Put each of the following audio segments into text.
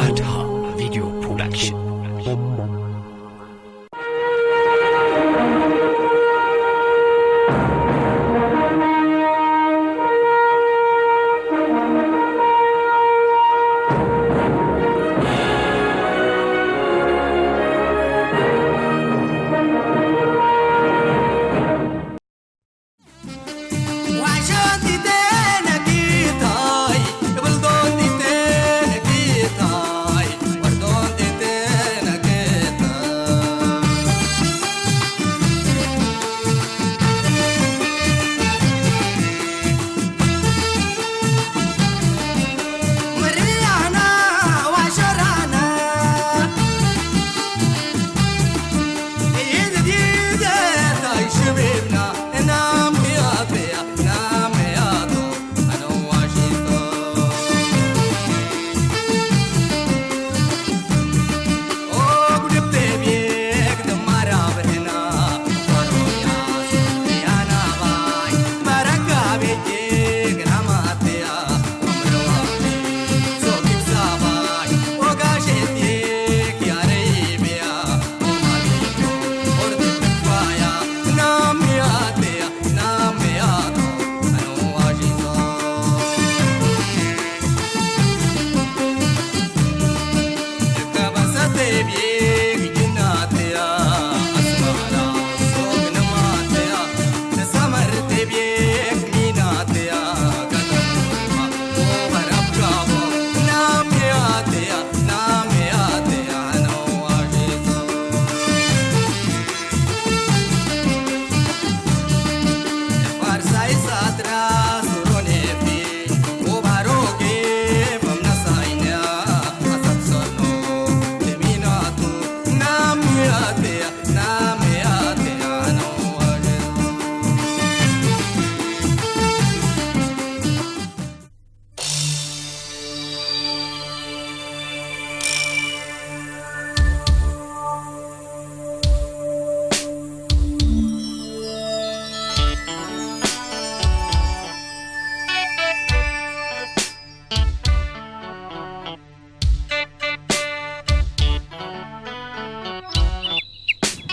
ኣድሃ ቪድዮ ፕሮዳክሽን።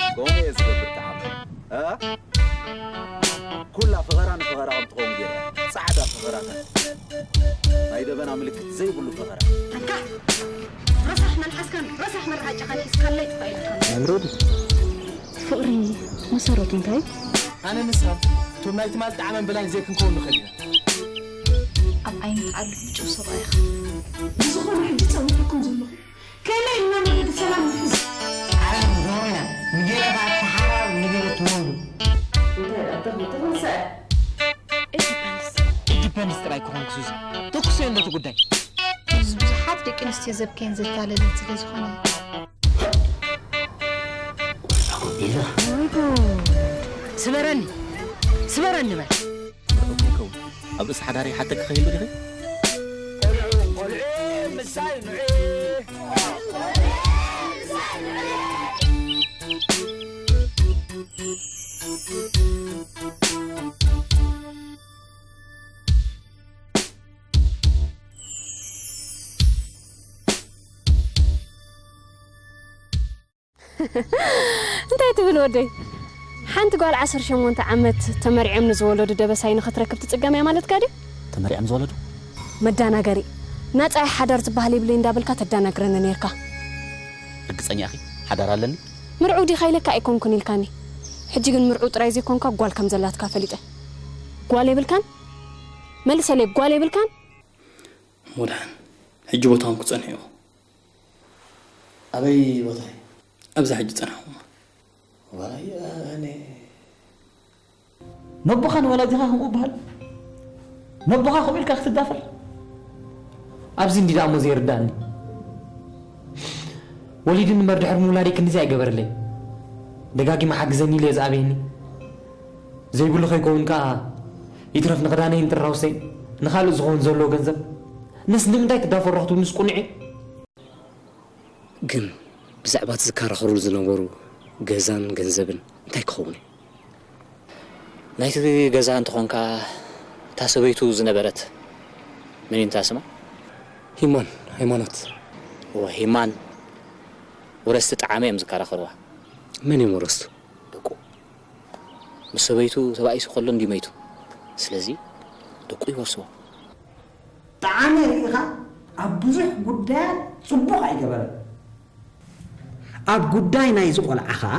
ከምኡ እየ ዝገብር ተዓመ። እ? ኩላ ፈኸራ ንፈኸራ ከም ትኸውን ገይረ። ጻዕዳ ፈኸራታት። ናይ ደበና ምልክት ዘይብሉ ፈኸራ። ኣንታ ረሳሕ መልሓስካን ረሳሕ መረዓጫኻን ሒዝካለይ ጥፋእ ኢልካ። መምረዲ። ፍቕሪ መሰረቱ እንታይ እዩ? ኣነ ንስኻ እቶም ናይ ትማል ጣዕመን ብላይን ዘይክንከውን ንኽእል ኢና። ኣብ ዓይኒ ተዓሉ ምጩው ሰብኣይ ኢኻ። ብዝኾነ ሕጂ ጸኒሕኩም ዘለኹ። ከመይ ኢልና መገዲ ሰላም ንሕዝ? ዓለም ዞርያ፣ ንገለ ከኣ ተሓራር፣ ንገለ ትወልዱ። እንታይ ደኣ ተኽሉ ተኸልሰ? It depends። It depends ጥራይ ክኾንክ ሱዚ። ተኩሰዮ እንደቲ ጉዳይ። ብዙ-፣ ብዙሓት ደቂ ኣንስትዮ ዘብከየን ዘታለለን ስለ ዝኾነ እዩ። ወይ ጉድ! ስበረኒ! ስበረኒ በል! መርዑ ከይከውን ኣብ ርእሲ ሓዳረይ ሓተኪ ከይህሉ ዲኺ? ቆልዑ፣ ቆልዑ፣ ምሳይ ንዑ። እንታይ ትብል ወደይ? ሓንቲ ጓል ዓሰርተ ሸሞንተ ዓመት ተመርዕዮም ንዝወለዱ ደበሳይ ንኽትረክብ ትጽገም እያ ማለትካ ድዩ? ተመርዕዮም ዝወለዱ? መዳናገሪ። ናጻይ ሓዳር ዝበሃል የብለይ እንዳበልካ ተዳናግረኒ ነይርካ። ርግጸኛ ኢኺ? ሓዳር ኣለኒ? ምርዑው ዲኻ ኢለካ ኣይኮንኩን ኢልካኒ። ሕጂ ግን ምርዑው ጥራይ ዘይኮንካ ጓል ከም ዘላትካ ፈሊጠ። ጓል የብልካን? መልሰለይ፣ ጓል የብልካን? ሙድሓን፣ ሕጂ ቦታኹም ክጸንሑ ኢኹም። ኣበይ ቦታ እዩ? ኣብዛ ሕጂ ጸናሕኩማ። ዋይ ኣነ። ነቦኻ ንወላዲኻ ከምኡ በሃል? ነቦኻ ከምኡ ኢልካ ክትዳፈር? ኣብዚ እንዲ ደኣ እሞ ዘይርዳእኒ። ወሊድኒ እምበር ድሕሪ ምውላደይ ክንድዚ ኣይገበረለይ። ደጋጊሙ ሓግዘኒ ኢሉ እየ ዝኣበየኒ። ዘይብሉ ከይከውን ከኣ ይትረፍ ንኽዳነይን ትራውሰይን ንኻልእ ዝኸውን ዘለዎ ገንዘብ ነስ ንምንታይ ትዳፈሮ ክትብልንስ ቅኑዕ እዩ? ግን ብዛዕባ እቲ ዝከራኸሩሉ ዝነበሩ ገዛን ገንዘብን እንታይ ክኸውን እዩ? ናይቲ ገዛ እንተኾንካ እታ ሰበይቱ ዝነበረት መን እዩ እንታ ስማ? ሂማን፣ ሃይማኖት። እወ፣ ሂማን ወረስቲ ጠዓመ እዮም ዝከራኸርዋ። መን እዮም ወረስቱ? ደቁ። ምስ ሰበይቱ ተባኢሱ ከሎ እንድዩ መይቱ። ስለዚ ደቁ ይወርስዎ። ጠዓመ ርኢኻ ኣብ ብዙሕ ጉዳያት ጽቡቕ ኣይገበረን። ኣብ ጉዳይ ናይዚ ቆልዓ ኸኣ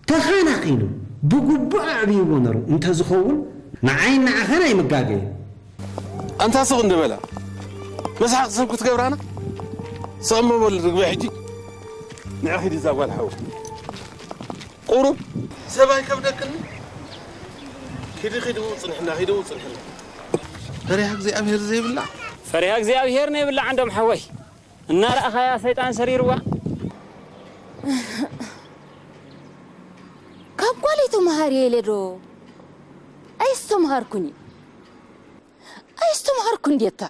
ተኻናኺኑ ብግቡእ ኣዕብይዎ ነሩ እንተዝኸውን ንዓይን ንዓኸን ኣይምጋገየን። ኣንታ ስቕ እንዶ በላ። መስሓቕ ሰብ ክትገብራና? ስቕ እሞ በሉ ርግበ ሕጂ። ንዒ ኺዲ እዛ ጓል ሓው። ቁሩብ ሰብ ኣይከብደክን። ኪዲ ኪዱ ጽንሕና፣ ኪዱ ጽንሕና። ፈሪሃ እግዚኣብሔር ዘይብላ። ፈሪሃ እግዚኣብሔር ነይብላ ዓንዶም ሓወይ። እናረኣኻያ ሰይጣን ሰሪርዋ። ካብ ጓለይ ተመሃር እየ ኢለ ዶ? ኣየስተምሃርኩን እዩ። ኣየስተምሃርኩን ድየታ?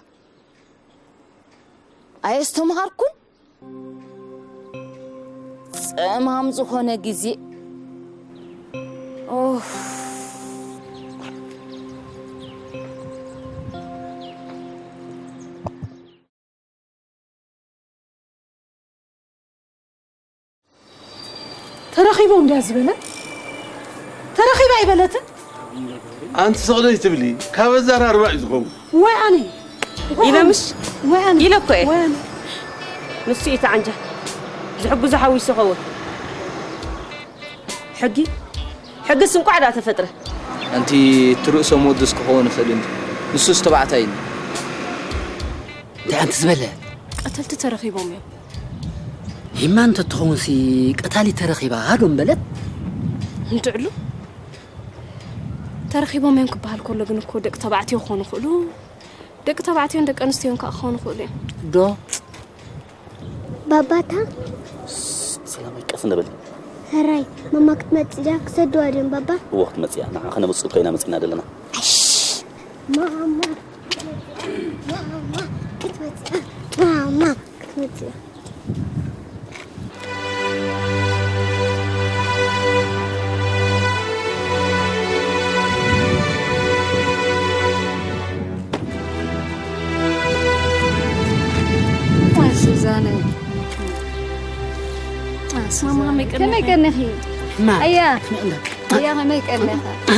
ኣየስተምሃርኩን? ጸማም ዝኾነ ግዜ። ኦፍ። ተረኺቦም ድያ ዝበለ? ተረኺባ ኣይበለትን? ኣንቲ ስቕ ዶ ይትብሊ? ካብ ኣዘራርባ እዩ ዝኸውን። ወይ ኣነ። ኢለ ምሽ? ወይ ኣነ። ኢለ እኮ እየ። ወይ ኣነ። ንሱ እዩ እቲ ዓንጃ። ዝሕግዞ ሓዊሱ ይኸውን። ሕጊ? ሕግስ እንቋዕ ደኣ ተፈጥረ። ኣንቲ እቲ ርእሶም ወዱስ ክኸውን ይኽእል እንዲ። ንሱስ ተባዕታይ እዩ። እንታይ ኣንቲ ዝበለ? ቀተልቲ ተረኺቦም እዮም። ሂማ እንተትኸውንሲ ቀታሊት ተረኺባ ዶ ምበለት? እንድዕሉ ተረኺቦም እዮም ክበሃል ከሎ ግን እኮ ደቂ ተባዕትዮ ክኾኑ ይኽእሉ፣ ደቂ ተባዕትዮን ደቂ ኣንስትዮን ከኣ ክኾኑ ይኽእሉ እዮም። ዶ? ባባታ? ሰላም ቀስ እንበል። ሕራይ፣ ማማ ክትመጽእ ድያ? ክሰድዋ ድዮም ባባ? እወ ክትመጽእ እያ። ንዓ ከነምጽእ እኮ ኢና መጺእና ዘለና። ኣሽ! ማማ! ማማ! ክትመጽእ እያ። ማማ! ክትመጽእ እያ። ሱዛነ። ማማ፣ ከመይ ቀኒኺ? ከመይ ቀኒኺ? ሕማቕ። ኣያ። ኣያ፣ ከመይ ቀኒኻ? ኣያ፣ ከመይ ቀኒኻ? ኣያ፣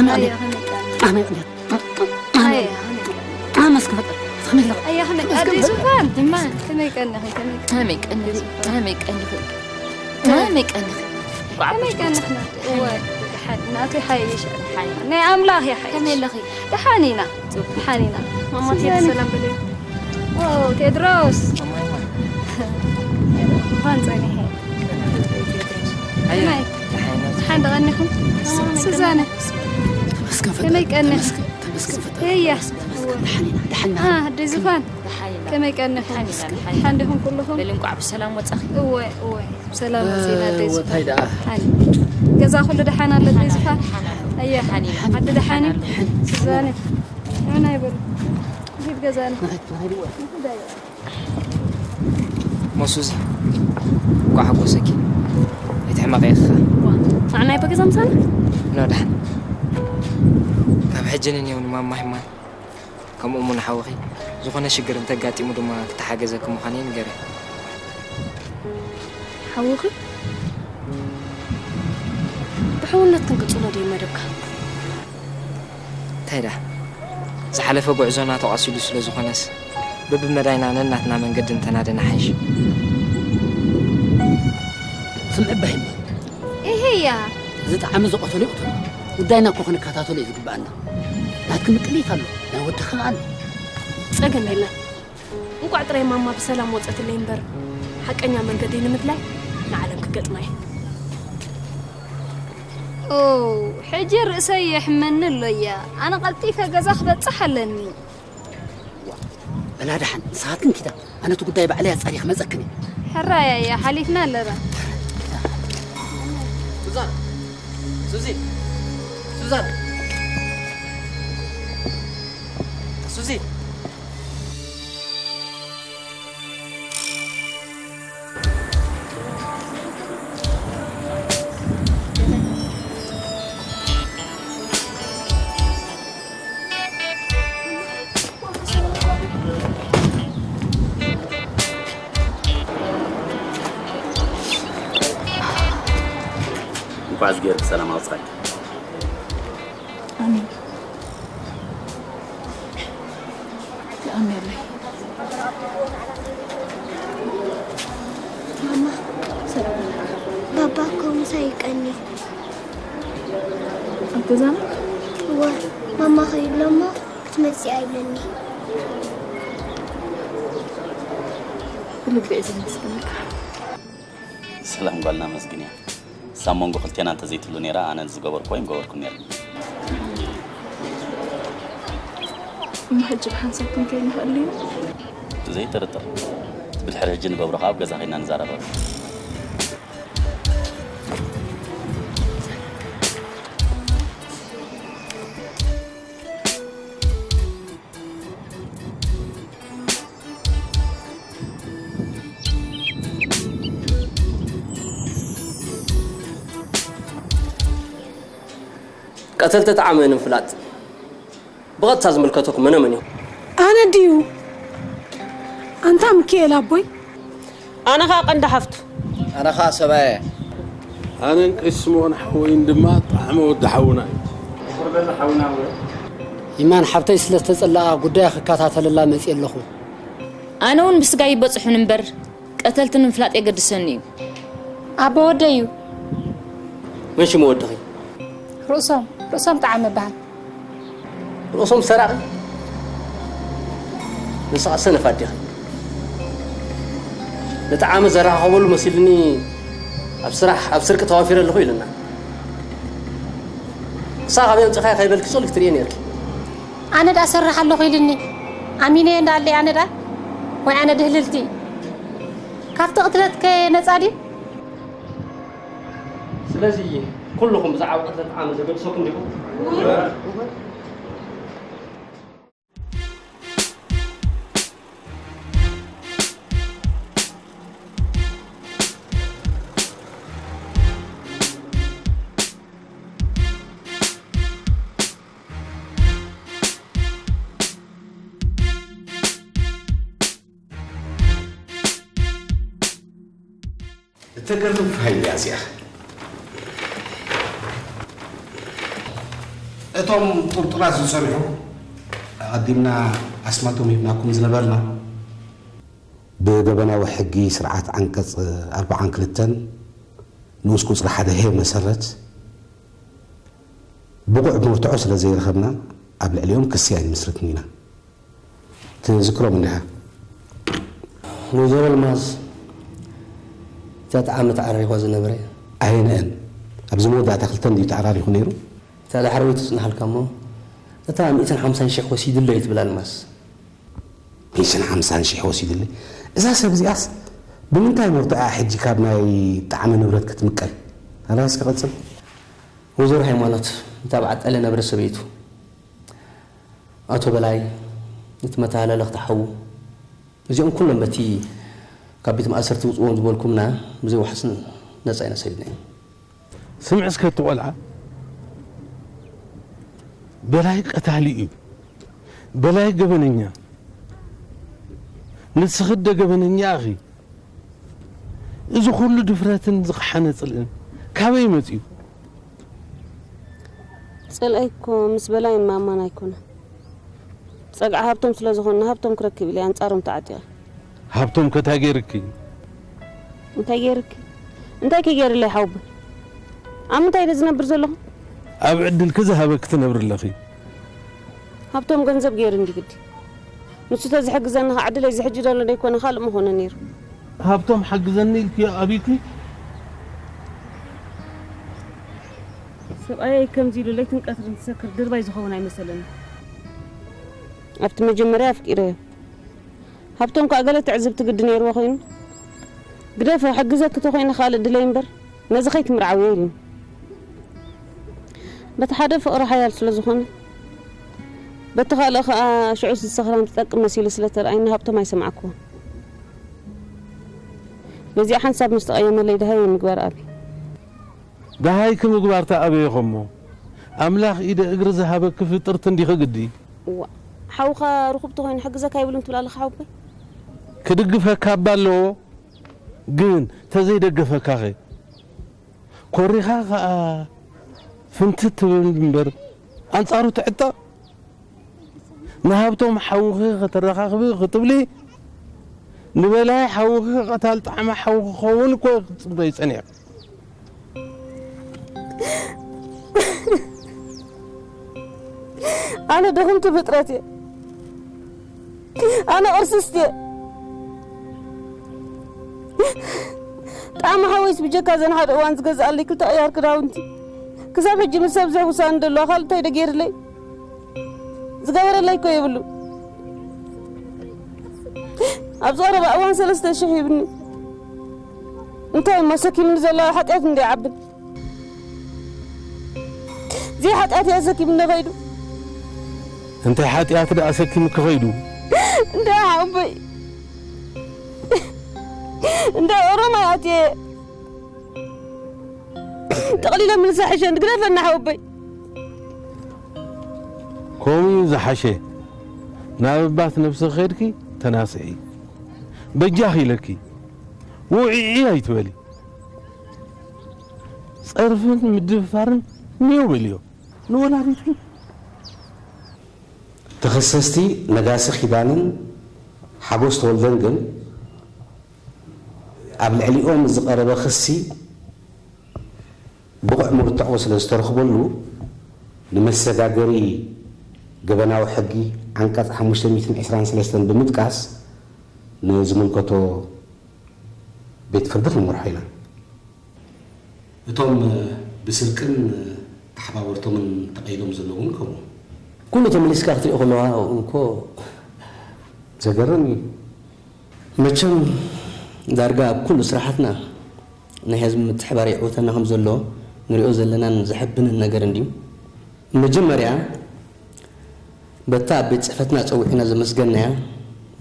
ከመይ ቀኒኻ? ኣያ፣ ከመይ ቀኒኻ? ኣያ፣ ከመይ ቀኒኺ? ከመይ ቀኒኺ? ከመይ ቀኒኺ? ከመይ ቀኒኺ? ከመይ ቀኒኺ? ከመይ ቀኒኽና? እወ፣ ደሓን፣ ናቱ ይሓይሽ። ሓይ። ናይ ኣምላኽ ይሓይሽ። ከመይ ኣለኺ? ደሓን ኢና። ጽቡቕ። ደሓን ኢና። ማማ ቴዲ ሱዛነ። ሰላም በልዮ። ኦ፣ ቴድሮስ። ማማ፣ ማማ። እንኳን ጸኒሐ። ቴድሮስ። ኣያ፣ ከመይ? ደሓን ኢና። ደሓን ደቐኒኹም? ሱዛነ። ተመስገን ፈጣሪ። ከመይ ቀኒኺ? ተመስገን፣ ተመስገን ፈጣሪ። የያ። ተመስገን። ደሓን ኢና፣ ደሓን ኢና። አ፣ ኣደይ ዝፋን። ደሓን ኢና። ከመይ ቀኒኹም? ደሓን ኢና፣ ደሓን ኢና። ደሓን ዲኹም ኩልኹም? በል እንቋዕ ብሰላም ወጻኺ። እወ፣ እወ። ብሰላም መጺእና ኣደይ ወ-፣ ዝፋን። እንታይ ደኣ? ሓኒ። ገዛ ኩሉ ደሓን ኣሎ ኣደይ ዝፋን? ደሓን ኣሎ። ኣየ። ደሓን ኢና። ዓዲ ደሓን እዩ? ደሓን። ሱዛነ። ንዑና ይበሉ። ንኺድ ገዛና። ንኺድ፣ ንኺድ እወ። ንኺድ ኣየ። ሞሱዚ። እንቋዕ ሓጎሰኪ። ኣይትሕመቒ ኢኺ። ዋ፣ ንዓና ይበ ገዛ ምሳና? ኖ ደሓን። ካብ ሕጂ ንኔው ንማማ ሂማን። ከምኡ እሙን ሓውኺ ዝኾነ ሽግር እንተጋጢሙ ድማ ክተሓገዘኪ ምዃነይ ንገርያ። ሓውኺ? ብሕውነት ክንቅጽሎ ድዩ መደብካ? እንታይ ደኣ? ዝሓለፈ ጉዕዞና ተቋሲሉ ስለ ዝኾነስ፣ በብመዳይና ነናትና መንገዲ እንተናደና ሓይሽ። ስምዒ ባሂማ። እሄያ። እዚ ጠዓሚ ዝቐተሎ ይቕተሎ። ጉዳይና እኮ ክንከታተሎ እዩ ዝግብኣና። ናትኪ ምጥልይት ኣሎ፣ ናይ ወድኺ ኣሎ። ጸገም የለን። እንቋዕ ጥራይ ማማ ብሰላም ወጸትለይ እምበር፣ ሓቀኛ መንገደይ ንምድላይ ንዓለም ክገጥማ እየ። ኦ፣ ሕጂ ርእሰይ የሕመኒ ኣሎ እያ። ኣነ ቀልጢፈ ገዛ ክበጽሕ ኣለኒ። በላ ደሓን፣ ንስኻትክን ኪዳ፣ ኣነ እቲ ጉዳይ ባዕለይ ኣጻሪየ ክመጸክን እየ። ሕራይ ኣያ፣ ሓሊፍና ኣለና። ሱዛን! ሱዚ! ሱዛን! ሱዚ! ኣዝጌር ብሰላም ኣውጽኣኪ። ኣሜን። ተኣምነለይ። ማማ፣ ባባ እኮ ምሳይ ይቀኒ። ኣብ ገዛና እወ፣ ማማ ከይሎ እሞ ክትመፅእ ኣይብለኒ። ብልቢ እየ ዘመስግነካ። ሰላም ጓልና መስግንያ። ሳብ መንጎ ክልቴና እንተዘይትሉ ነይራ ኣነ ዝገበርኩ ወይ ምገበርኩ ነይረ። እሞ ሕጂ ብሓንሳብ ክንከይ ንኽእል ድዩ? ዘይጥርጥር። ብድሕሪ ሕጂ ንገብሮ ከኣ ኣብ ገዛ ኸይድና ንዛረበሉ። ቀተልቲ እቲ ዓመ ንምፍላጥ ብቐጥታ ዝምልከተኩም መነ መን እዮም? ኣነ ድዩ? ኣንታ ሚኪኤል ኣቦይ? ኣነ ኸዓ ቀንዲ ሓፍቱ። ኣነ ኸዓ ሰብኣያ እየ። ኣነን ቀሺ ስምኦን ሓወይን ድማ ጣዕመ ወዲ ሓውና እዩ። ይማን ሓብተይ ስለ ዝተጸለኣ ጉዳያ ክከታተለላ መጺኤ ኣለኹ። ኣነ እውን ብስጋ ይበጽሑን እምበር ቀተልቲ ንምፍላጥ የገድሰኒ እዩ። ኣቦ ወደይ እዩ። መን ሽሙ ወድኺ? ርእሶም ርእሶም ጠዓመ እበሃል። ርእሶም ሰራቒ ንስኻ ሰነፍ ኣዴኺ። ነቲ ዓመ ዘረኻኸበሉ መሲሉኒ ኣብ ስራሕ ኣብ ስርቂ ተዋፊረ ኣለኹ ኢሉና። ንስኻ ካበይ ኣምፂእኻዮ ከይበልኪ ሶል ክትርእየ ነይርኪ። ኣነ ዳ ሰርሕ ኣለኹ ኢልኒ ኣሚነዮ እንዳ ኣለይ ኣነ ዳ ወይ ኣነ ድህልልቲ ካብቲ ቅትለት ከ ነፃ ድዩ? ስለዚ ኩልኹም ብዛዕባ ቅትለት ዓመ ዘገድሰኩም ዲኹም? እተገርም ፋይል እያ እዚኣ። እቶም ጥርጡራት ዝሰርሑ ኣቐዲምና ኣስማቶም ሂብናኩም ዝነበርና ብገበናዊ ሕጊ ስርዓት ዓንቀፅ ኣርብዓን ክልተን ንኡስ ቁፅሪ ሓደ ሄ መሰረት ብቑዕ መርትዖ ስለ ዘይረኸብና ኣብ ልዕሊኦም ክሲ ኣይንምስርትን ኢና። ትዝክሮም እንዲኻ? ወይዘሮ ኣልማዝ እታ ጣዕሚ ተዓራሪኳ ዝነበረ ኣየንአን ኣብዚ መወዳእታ ክልተን ድዩ ተዓራሪኹ ነይሩ? እታ ዳሕረወይቲ ትጽናሓልካ እሞ እታ ሚእትን ሓምሳን ሽሕ ወሲዱለይ ትብል ኣልማዝ። ሚእትን ሓምሳን ሽሕ ወሲዱለይ? እዛ ሰብ እዚኣስ ብምንታይ መርትዖ እያ ሕጂ ካብ ናይ ጣዕሚ ንብረት ክትምቀል? ኣላ እስኪ ቀጽል። ወይዘሮ ሃይማኖት እታ ብዓጠለ ነብረ ሰበይቱ ኣቶ በላይ እቲ መተሃላለኽቲ ሓዉ እዚኦም ኩሎም በቲ ካብ ቤት ማእሰርቲ ውፅዎም ዝበልኩምና ብዘይ ዋሕስ ነፃ ኢና ሰዲድናዮም። ስምዕ እስከ እቲ ቆልዓ በላይ ቀታሊ እዩ። በላይ ገበነኛ። ንስኺ ደ ገበነኛ ኢኺ። እዚ ኩሉ ድፍረትን ዝኸሓነ ፅልእን ካበይ መፂኡ? ፅልኣይ እኮ ምስ በላይ እማማን ኣይኮነን። ፀግዒ ሃብቶም ስለ ዝኾንና ሃብቶም ክረክብ ኢለ ኣንፃሮም ተዓጢቐ። ሃብቶም ከ እንታይ ገይርኪ? እንታይ ገይርኪ? እንታይ ከ ገይርለይ ሓውቦይ? ኣብ ምንታይ ኢለ ዝነብር ዘለኹ? ኣብ ዕድልኪ ዝሃበኪ ትነብሪ ኣለኺ። ሃብቶም ገንዘብ ገይሩ እንዲ ግዲ። ንሱ ተዝሕግዘኒ ኸዓ ዕድለይ ዝሕጂ ዘሎ ደይኮነ ካልእ ምኾነ ነይሩ። ሃብቶም ሓግዘኒ ኢልክዮ ኣብዩኪ? ሰብኣየይ ከምዚ ኢሉ ለይትን ቀትርን ዝሰክር ድርባይ ዝኸውን ኣይመሰለኒ። ኣብቲ መጀመርያ ኣፍቂረዮ። ሃብቶም ከኣ ገለ ትዕዝብቲ ግዲ ነይርዎ ኮይኑ፣ ግደፎ፣ ሕግዘኪ ተኾይነ ካልእ ድለይ እምበር፣ ነዚ ከይትምርዓውዮ ኢሉኒ። በቲ ሓደ ፍቕሪ ሓያል ስለ ዝኾነ፣ በቲ ካልእ ከኣ ሽዑስ ዝሰኽራም ዝጠቅም መሲሉ ስለ ተረኣየኒ ሃብቶም ኣይሰማዕክዎን። በዚኣ ሓንሳብ ምስ ተቐየመለይ ደሃየ ምግባር ኣብየ። ደሃይኪ ምግባር ተኣበየኺ እሞ፣ ኣምላኽ ኢደ እግሪ ዝሃበኪ ፍጥርቲ እንዲኺ ግዲ። እዋእ፣ ሓውኻ ርኹብ ተኾይኑ ሕግዘካ ኣይብሉን ትብል ኣለኻ ሓውቦይ? ክድግፈካ እባ ኣለዎ፣ ግን ተዘይደገፈካኸ? ኮሪኻ ኸኣ ፍንትት ትብል እምበር ኣንጻሩ ትዕጠቕ። ንሃብቶም ሓውኺ ከተረኻኽቢ ክትብሊ ንበላይ ሓውኺ ቀታል ጣዕመ ሓው ክኸውን እኮ ክትጽበይ ጸኒሕኪ። ኣነ ድኽምቲ ፍጥረት እየ። ኣነ ቅርስስቲ እየ። ጣዕሚ ሓወይስ ብጀካ ዘን ሓደ እዋን ዝገዝኣለይ ክልተ ቅያር ክዳውንቲ ክሳብ ሕጂ ምስ ሰብ ዝሕውሳኒ ደለዋ ካልእ እንታይ ደገይርለይ? ዝገበረለይ እኮ የብሉ። ኣብዚ ቀረባ እዋን ሰለስተ ሽሕ ሂብኒ። እንታይ እሞ ሰኪምኒ ዘሎ ሓጢኣት እንደ ይዓብን? እዚ ሓጢኣት እየ ሰኪምኒ ከይዱ። እንታይ ሓጢኣት ደኣ ሰኪምኪ ከይዱ? እንደ ሓወቦይ፣ እንደ ኦሮማይ ኣትየ ጠቕሊለ ምልሳ ሕሸ፣ ግደፈና ሓወቦይ። ከምኡ እዩ ዝሓሸ። ናብ ኣባት ነብሲ ከይድኪ ተናስሒ። በጃኺ ኢለኪ። ውዒዒ ኣይትበሊ። ጸርፍን ምድፍፋርን ኔው በልዮ። ንወላዲትኪ። ተኸሰስቲ ነጋሲ ኪዳንን ሓጎስ ተወልደን ግን ኣብ ልዕሊኦም ዝቐረበ ክሲ ብቑዕ መርትዖ ስለ ዝተረኽበሉ፣ ንመሰጋገሪ ገበናዊ ሕጊ ዓንቀጽ ሓሙሽተ ሚእትን ዕስራን ሰለስተን ብምጥቃስ ንዝምልከቶ ቤት ፍርዲ ክንመርሖ ኢና። እቶም ብስርቅን ተሓባበርቶምን ተቐይዶም ዘለዉ እውን ከምኡ። ኩሉ ተመሊስካ ክትሪኦ ከለዋ እኮ ዘገርም እዩ። መቸም ዳርጋ ኣብ ኩሉ ስራሓትና ናይ ህዝቢ ምትሕባር ይዕውተና ከም ዘሎ ንሪኦ ዘለናን ዘሐብንን ነገር እንድዩ። መጀመርያ በታ ኣብ ቤት ጽሕፈትና ጸዊዕና ዘመስገንናያ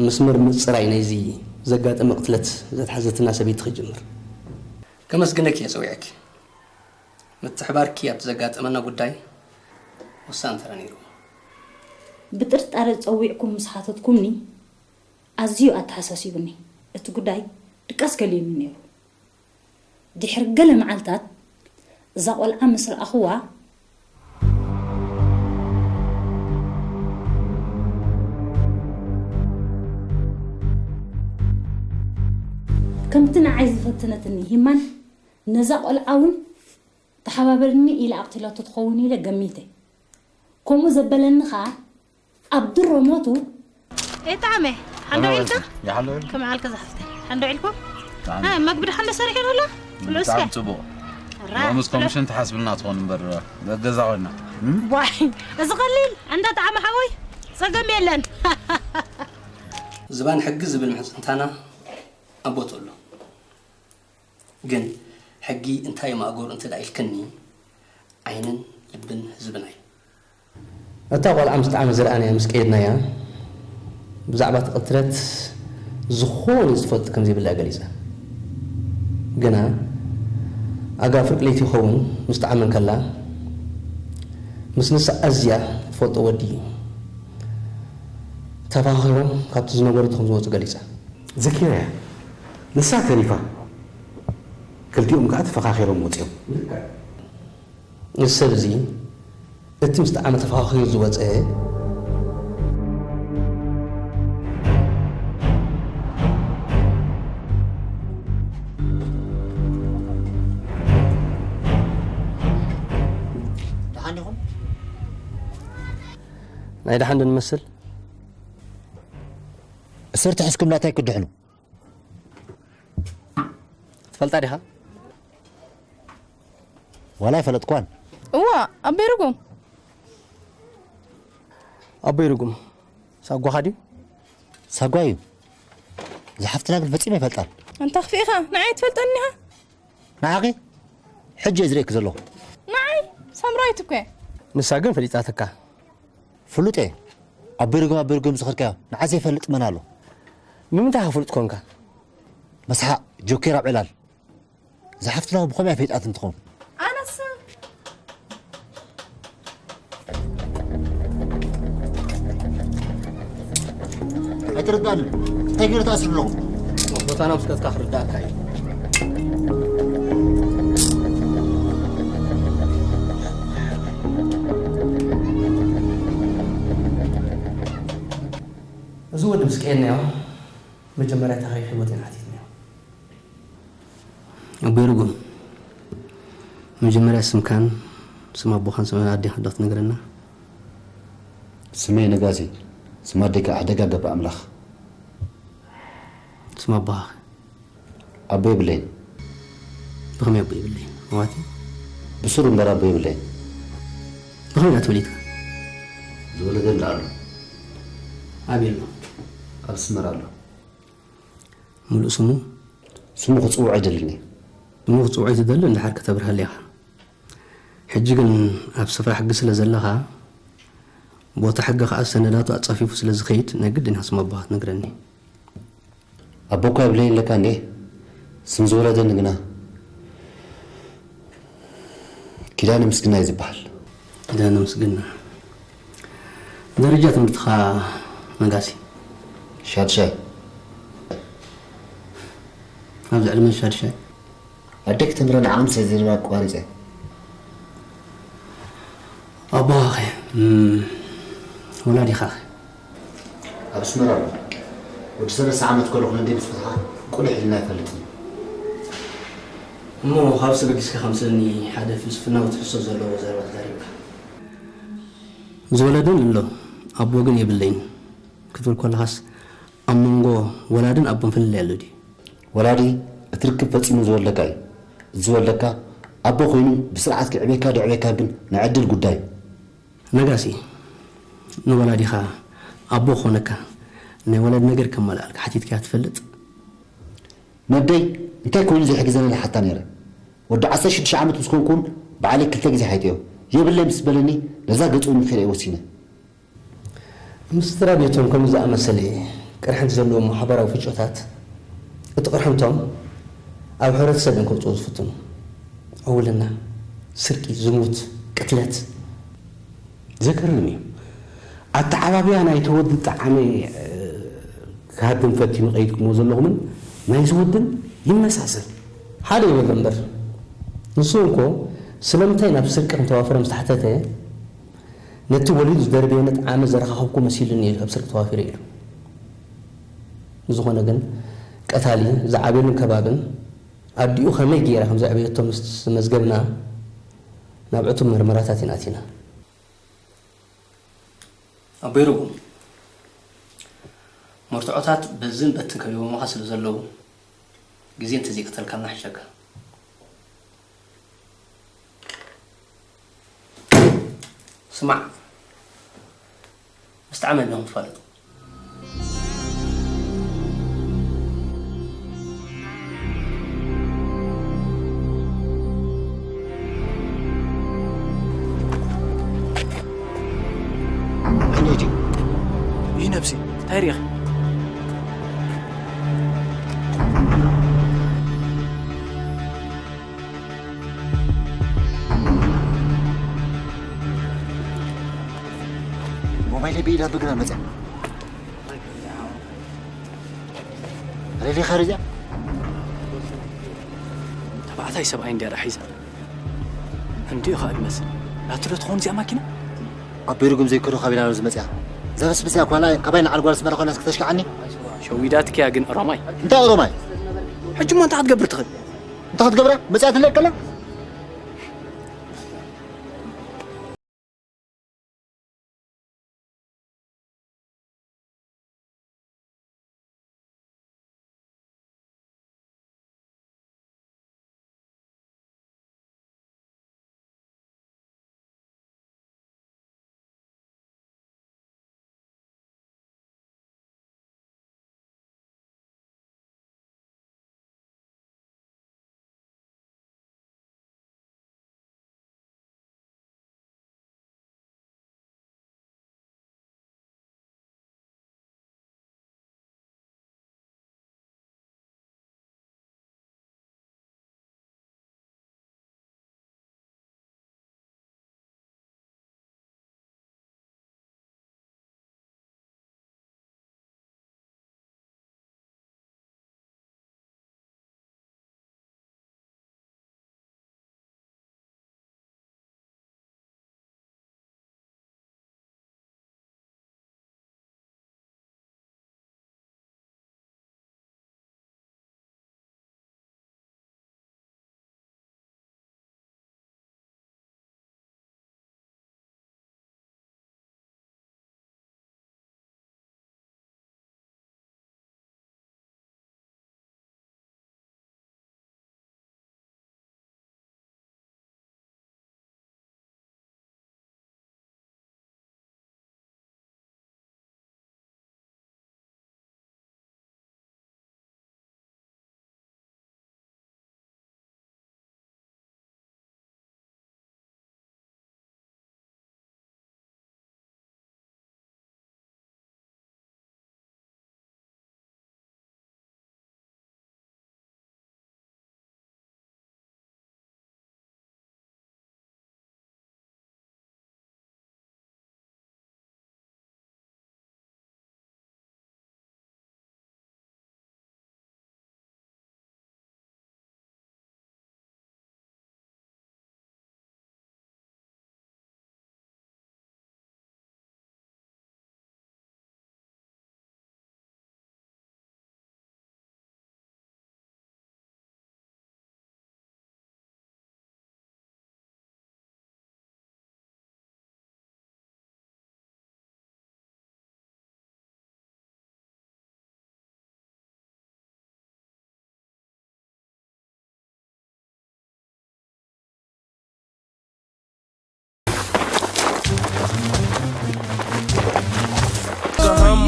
መስመር ምጽራይ ናይዚ ዘጋጠመ ቅትለት ዘትሓዘትና ሰበይቲ ክጅምር። ከመስግነኪ እየ ጸዊዐኪ። ምትሕባርኪ ኣብቲ ዘጋጠመና ጉዳይ ወሳኒ ተራ ነይሩ። ብጥርጣረ ጸዊዕኩም ምስ ሓተትኩምኒ ኣዝዩ ኣተሓሳሲቡኒ። እቲ ጉዳይ ድቃስ ገሊኡኒ ነይሩ። ድሕሪ ገለ መዓልታት እዛ ቆልዓ ምስ ረኣኽዋ፣ ከምቲ ንዓይ ዝፈተነትኒ ሂማን ነዛ ቆልዓ እውን ተሓባበርኒ ኢላ ኣቕቲላቶ ትኸውን ኢለ ገሚተ። ከምኡ ዘበለኒ ኸኣ ኣብ ድሮ ሞቱ። እጣዕመ ሓንዶ ዒልካ? ይሓሎ ኢልካ? ከም ዓልከ ዝሓፍተ ሓንዶ ዒልኩም? ብጣዕሚ። እ፣ መግቢ ድሓን ዶ ሰሪሑ ኣሎ? ብልዑ እስከ። ብጣዕሚ ጽቡቕ። ራ፣ ሎምስ ብልዑ። ኮሚሽን ትሓስብልና ትኾን እምበር፣ ገዛ ኮይና። እም? ዋይ፣ እዚ ቀሊል፣ እንዳ ጣዕመ ሓወይ፣ ጸገም የለን። ዝባን ሕጊ ዝብል ምሕጽንታና ኣብ ቦትኡ ኣሎ። ግን ሕጊ እንታይ ማእገሩ እንተ ደኣ ኢልክኒ፣ ዓይንን ልብን ህዝብና እዩ። እታ ቆልዓ ምስ ጣዕመ ዝረኣናያ ምስ ቀየድናያ፣ ብዛዕባ እቲ ቅትለት ዝኾነ ዝፈልጥ ከም ዘይብላ እያ ገሊጻ። ግና፣ ኣጋ ፍርቂ ለይቲ ይኸውን፣ ምስ ጣዕመ እንከላ፣ ምስ ንሳ ኣዝያ ትፈልጦ ወዲ ተፋኺሮም ካብቲ ዝነበረቶ ከም ዝወጹ ገሊጻ። ዘኪረያ፣ ንሳ ተሪፋ፣ ክልቲኦም ከኣ ተፈኻኺሮም ወጺኦም። እዚ ሰብ እዚ፣ እቲ ምስ ጣዕመ ተፈኻኺሩ ዝወጸ፣ ደሓን ዲኹም? ናይ ደሓን ዶ ንመስል? እሰርተ ሕዝኩም ናታይ ክድሕኑ? ትፈልጣ ዲኻ? ዋላ ኣይፈለጥኳን። እዋ፣ ኣቦይ ርጉም። ኣቦይ ርጉም፣ ሳጓኻ ድዩ? ሳጓ እዩ። ዝሓፍትና ግን ፈጺመ ኣይፈልጣን። ኣንታ ክፍኢኻ፣ ንዓይ ትፈልጠኒ ኢኻ? ንዓኺ? ሕጂ እየ ዝርእየኪ ዘለኹ። ንዓይ? ሳምራዊት እኮ እየ። ንሳ ግን ፈሊጣትካ። ፍሉጥ እየ። ኣቦይ ርጉም፣ ኣቦይ ርጉም ዝኸድካዮ፣ ንዓ ዘይፈልጥ መን ኣሎ? ንምንታይ ኢኻ ፍሉጥ ኮንካ? መስሓቕ፣ ጆኬር ኣብ ዕላል። ዝሓፍትና ብኸመይ ፈሊጣትኒ ትኸውን? ኣነስ ኣይትርዳእን። እንታይ ገይረ ተኣሲሩ ኣለኹ? ቦታና ምስ ከድካ ክርዳእካ እዩ። እዚ ወዲ ምስ ቀየናዮ መጀመርያ ታሪኽ ህይወት ኢና ሓቲትናዮ። ኣቦይ ርጉም፣ መጀመርያ ስምካን ስም ኣቦኻን ስም ኣዴኻን ዶ ክትነግረና? ስመይ ነጋሲ፣ ስም ኣዴ ከዓ ሕደጋ ገብረ ኣምላኽ። ስም ኣቦኻ? ኣቦ የብለይን። ብኸመይ ኣቦ የብለይን? ማለት እዩ? ብስሩ እምበር ኣቦ የብለይን። ብኸመይ ኢና ተወሊድካ? ዝወለደኒ ኣሎ። ኣበይ ኣሎ? ኣብ ኣስመራ ኣሎ። ሙሉእ ስሙ? ስሙ ክፅውዖ ኣይደልን እየ። ስሙ ክፅውዖ ኣይትደልን፣ እንድሓር ከተብርሃለይ ኢኻ። ሕጂ ግን ኣብ ስፍራ ሕጊ ስለ ዘለኻ፣ ቦታ ሕጊ ከኣ ሰነዳቱ ኣጻፊፉ ስለ ዝኸይድ፣ ናይ ግድን ኢኻ ስም ኣቦኻ ክትነግረኒ። ኣቦ እኳ የብለይን ኢለካ እንዴ? ስም ዝወለደኒ ግና ኪዳነ ምስግና እዩ ዝበሃል። ኪዳነ ምስግና። ደረጃ ትምህርትኻ ነጋሲ? ሻድሻይ። ኣብዚ ዕድመ ሻድሻይ? ኣደይ ክተምህረኒ ዓቕሚ ስለ ዘይነበራ ኣቋሪፀ። ኣቦኻ ኸ? እም፣ ወላዲኻ ኸ? ኣብ ኣስመራ ኣሎ። ወዲ ሰለስተ ዓመት ከለኹ ነደይ ምስ ፈትሓ ቁልሕ ኢልና ኣይፈልጥን። እሞ ካብዚ በጊስካ ከምስለኒ ሓደ ፍልስፍናዊ ትሕዝቶ ዘለዎ ዘረባ ተዛሪብካ። ዝወለደን ኣሎ፣ ኣቦ ግን የብለይን ክትብል ከለኻስ ኣብ መንጎ ወላድን ኣቦን ፍልልይ ኣሎ ድዩ? ወላዲ እቲ ርክብ ፈጺሙ ዝወለካ እዩ። እቲ ዝወለካ ኣቦ ኮይኑ ብስርዓት ክዕቤካ ደዕቤካ ግን ናይ ዕድል ጉዳይ እዩ። ነጋሲ፣ ንወላዲኻ ኣቦ ክኾነካ ናይ ወላዲ ነገር ከማልኣልካ ሓቲትካያ ትፈልጥ? ነደይ እንታይ ኮይኑ ዘይሕግዘኒ ኢለ ሓታ ነይረ። ወዲ ዓሰርተ ሽዱሽተ ዓመት ምስ ኮንኩ እውን ባዕለይ ክልተ ግዜ ሓይጠዮ። የብለይ ምስ በለኒ ነዛ ገጹ እውን ንኺደይ ወሲነ። ምስ ስድራ ቤቶም ከምዚ ዝኣመሰለ ቅርሕንቲ ዘለዎም ማሕበራዊ ፍጮታት፣ እቲ ቅርሕንቶም ኣብ ሕብረተሰብ እዮም ከውፅኡ ዝፍትኑ። ዕውልና፣ ስርቂ፣ ዝሙት፣ ቅትለት። ዘገርም እዩ። ኣተዓባብያ ናይቲ ወዲ ጠዓመ ክሃድም ፈቲኑ ቀይድኩምዎ ዘለኹምን ናይዚ ወድን ይመሳሰል። ሓደ ይበሎ እምበር ንሱ እንኮ ስለምንታይ ናብ ስርቂ ከም ተዋፈረ ምስ ተሓተተ ነቲ ወሊዱ ዝደርበየ ንጥዓመ ዘረኻኸብኩ መሲሉኒ እየ ኣብ ስርቂ ተዋፊረ ኢሉ። ብዝኾነ ግን ቀታሊ ዝዓብየሉን ከባብን ኣዲኡ ከመይ ገይራ ከም ዘዕበየቶ ምስ መዝገብና ናብ ዕቱብ መርመራታት ኢና ኣቲና። ኣቦይ ርጉም፣ መርትዖታት በዝን በትን ከቢቦምኻ ስለ ዘለዉ ግዜ እንተዘይቀተልካና ይሕሸካ። ስማዕ፣ ምስ ጣዕመ ዲኹም ትፋለጡ? ከመይ ድዩ? ይህ ነብሲ እንታይ ሪኢኺ? ሞባይለይ ብኢዳ ብግራ መፅያ። ረዲኻ ርዚኣ? ተባዕታይ ሰብኣይ እንድያ ሒዛ። እንዲኡ ኸኣ ይመስል። ናቱ ዶ ትኸውን እዚኣ ማኪና? ኣቦይ ርጉም ዘይከዶ ካብ ኢላኖ ዝመጽያ። ዘበስብስያ ኳላ ካባይ ንዓል ጓል ኣስመራ ኮይናስ ክተሽክዓኒ? ሸዊዳትክያ ግን ኦሮማይ። እንታይ ኦሮማይ? ሕጂ እሞ እንታይ ክትገብር ትኽእል? እንታይ ክትገብራ? መጽያ ትለቀላ?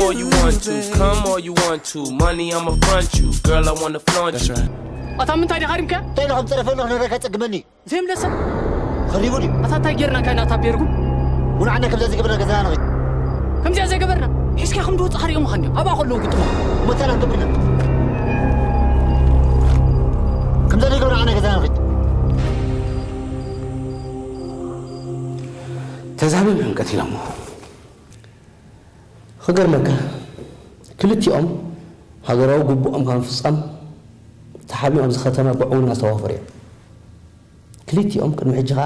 All you want to, come all you want to. Money, I'ma front you. Girl, I wanna flaunt you. ኣታ ምንታይ ዲኻ ሪምካ? እንታይ ኢልኩም ጸረፈ ኣለኹ ንረካ ጸግመኒ። ዘይምለሰ። ኸሪቡ ድዩ? ኣታ እንታይ ጌርና ካይና ኣታ ቤርጉ? ውንዓና ከምዛ ዘይገበርና ገዛና ንኺድ። ከምዚኣ ዘይገበርና ሒዝካ ከም ድወፅኻ ሪኦምኻ እንዲዮም ኣብኣ ከለዉ ግጥሞ። መታና ገብርና። ከምዛ ዘይገበርና ዓና ገዛና ንኺድ። ተዛቢቦም እዮም ቀቲሎሞ። ክገርመካ ክልቲኦም ሃገራዊ ግቡኦም ካብ ምፍፃም ተሓቢኦም ኣብዚ ከተማ ብዕውና ዝተዋፈሩ እዮም። ክልቲኦም ቅድሚ ሕጂ ከዓ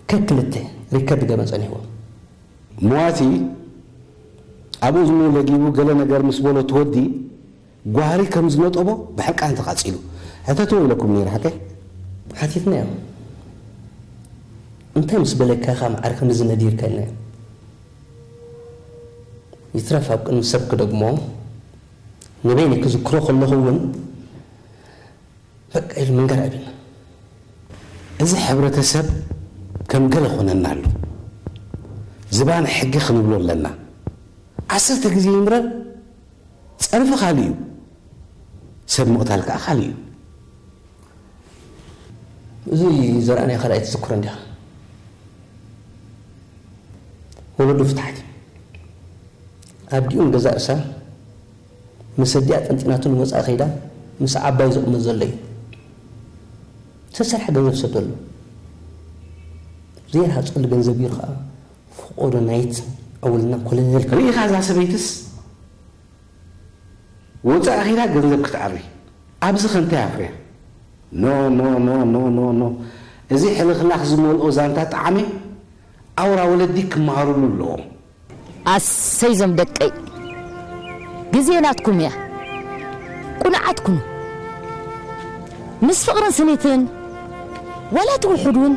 ከክልተ ሪከርድ ገበን ፀኒሕዎም። መዋቲ ኣብ እዝኑ ለጊቡ ገለ ነገር ምስ በሎ እቲ ወዲ ጓህሪ ከም ዝነጠቦ ብሕርቃን ተቓጺሉ። ሕተትዎ ኢለኩም ነይረ ሓቀይ? ሓቲትናዮ። እንታይ ምስ በለካ ኢኻ መዓር ከምዚ ነዲርካ ኢልናዮ። ይትረፍ ኣብ ቅድሚ ሰብ ክደግሞ ንበይነይ ክዝክሮ ከለኹ እውን በቃ ኢሉ ምንጋር ኣቢልና። እዚ ሕብረተሰብ ከም ገለ ኮነና ኣሎ። ዝባን ሕጊ ክንብሎ ኣለና። ዓሰርተ ግዜ ይምረር ጸርፊ ካልእ እዩ። ሰብ ምቕታል ከኣ ካልእ እዩ። እዚ ዘርኣናዮ ካልኣይ ትዝክሮ እንዲኻ። ወለዱ ፍታሕቲ ኣዲኡ ንገዛእ ርእሳ ምስ ኣዲኣ ጠንጢናቱ ንወፃኢ ከይዳ ምስ ዓባዩ ዘቑመት ዘሎ እዩ። ዝተሰርሐ ገንዘብ ሰደሉ። ዘይረሃፀሉ ገንዘብ እዩ ከዓ ፈቖዶ ናይት ኣወልና ኮለል ርኢኻ እዛ ሰበይትስ ወፃኢ ኺዳ ገንዘብ ክትኣሪ ኣብዚ ከ እንታይ ኣፍርያ? ኖ ኖ ኖ ኖ ኖ ኖ እዚ ሕልኽላኽ ዝመልኦ ዛንታ ጠዓመ ኣውራ ወለዲ ክመሃርሉ ኣለዎም። ኣሰይ ዞም ደቀይ ግዜ ናትኩም እያ ቁኑዓት ኩኑ ምስ ፍቕርን ስኒትን ዋላ እቲ ውሑድ እውን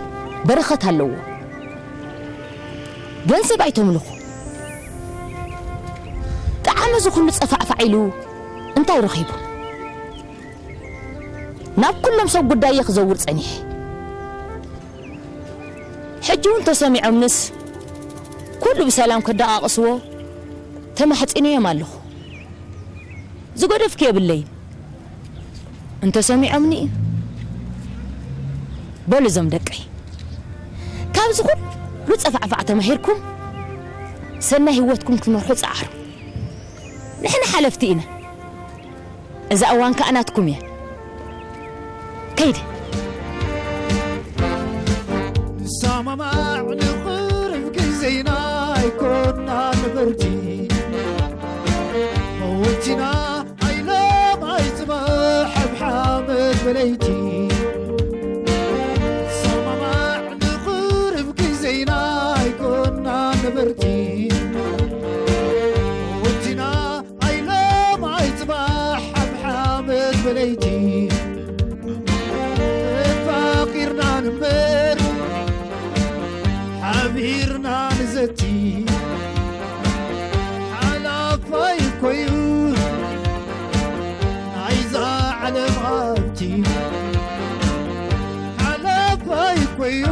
በረኸት ኣለዎ። ገንዘብ ኣይተምልኹ። ጠዓመ እዚ ኩሉ ጸፋዕፋዕ ኢሉ እንታይ ረኺቡ? ናብ ኩሎም ሰብ ጉዳይ እየ ክዘውር ጸኒሐ። ሕጂ እውን ተሰሚዖምንስ ኩሉ ብሰላም ከደቓቕስዎ ተማሕጺነዮም ኣለኹ። ዝገደፍኩ የብለይን። እንተሰሚዖምኒ እዩ። በሉ እዞም ደቀይ፣ ካብዚ ኩሉ ጸፋዕፋዕ ተማሂርኩም ሰናይ ህይወትኩም ክትመርሑ ጸዓሩ። ንሕና ሓለፍቲ ኢና። እዛ እዋን ከኣ ናትኩም እያ። ከይደ። ንሰማማዕ ንቕርብ ግዜና ኣይኮና ነበርቲ መወቲና ኣይለም ኣይፅባሕ ኣብ ሓመድ በለይቲ ሰማማዕ ንቕርብ ግዜና ኣይኮና ነበርቲ ወቲና ኣይለም ኣይፅባሕ ኣብ ሓመድ በለይቲ ተፋቂርና ንበር ሓቢርና ንዘቲ ሓላፋይ ኮዩ ናይዛ ዓለም ሃብቲ ሓላፋይ ኮዩ